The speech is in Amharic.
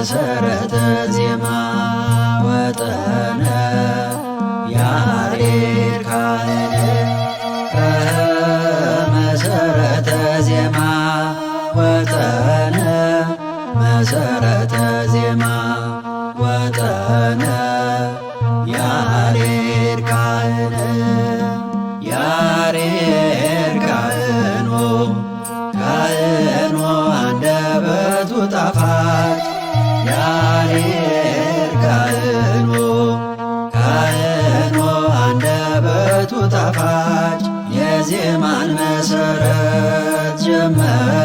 መሰረተ ዜማ ወጠነ ያሬድ ካህን መሰረተ ዜማ ወጠነ መሰረተ ዜማ ወጠነ ያሬድ ካህን ያሬድ ካህኑ ካህኑ አንደበቱ ጣፋጭ ያሬድ ካህኑ ካህኑ አንደበቱ ጣፋጭ የዜማን መሰረት ጀመረ።